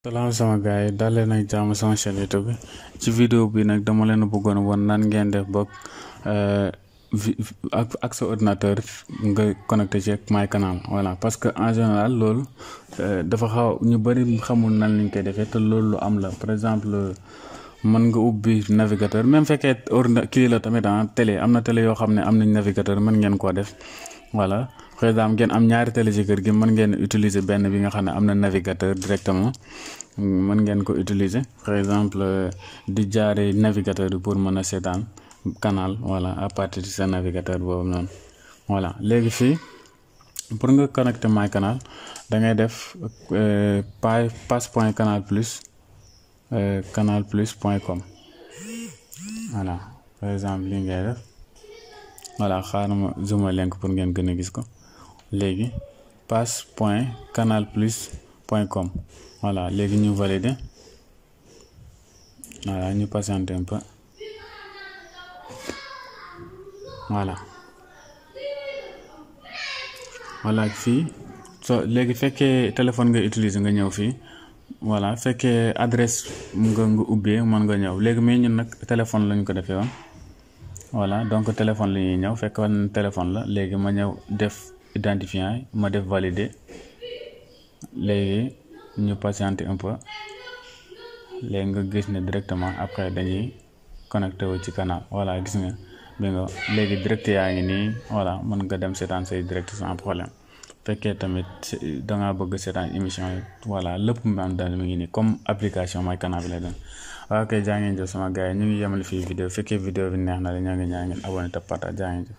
Salaam sama gars yi daal leen ak jàmm sama chaîne YouTube bi ci vidéo bi nag dama leen a bëggoon woon nan ngeen def ba ak sa ordinateur nga connecté ci My Canal voilà parce que en général loolu dafa xaw ñu bëri xamul nan lañ koy defee te loolu lu am la par exemple mën nga ubbi navigateur même fekkee kii la tamit télé am na télé yoo xam ne am nañ navigateur mën ngeen koo def voilà par exemple ngeen am ñaari télé ci kër gi mën ngeen utiliser benn bi nga xam ne am na navigateur directement mën ngeen ko utiliser par exemple di jaare navigateur bi pour mën a seetaan canal voilà à partir de sa navigateur boobu noonu voilà léegi fii pour nga connecter My Canal da ngay def pass.canal plus canalplus.com voilà par exemple li ngay def voilà xaaral ma zoom leen ko pour ngeen gën a gis ko léegi pass.canalplus.com voilà léegi ñu valider voilà ñu patienter un peu voilà fii so léegi fekkee téléphone nga utiliser nga ñëw fii voilà fekkee adresse nga ubbee mën nga ñëw léegi mais ñun nag téléphone lañ ko defee woon voilà donc téléphone la ñuy ñëw fekk woon téléphone la léegi ma ñëw def identifiant ma def valider léegi ñu patienter un peu léegi nga gis ne directement après dañuy connecté wu ci canal voilà gis nga bi nga léegi direct yaa ngi nii voilà mën nga dem seetaan say direct sans problème fekkee tamit dangaa bëgg seetaan émission yi voilà lépp mu am daal mi ngi nii comme application My Canal bi lay doon waaw kay jaa ngeen jëf sama gars yi ñu ngi yemal fii vidéo fekkee vidéo bi neex na la ñaa ngi abonné te partage jaa ngeen jëf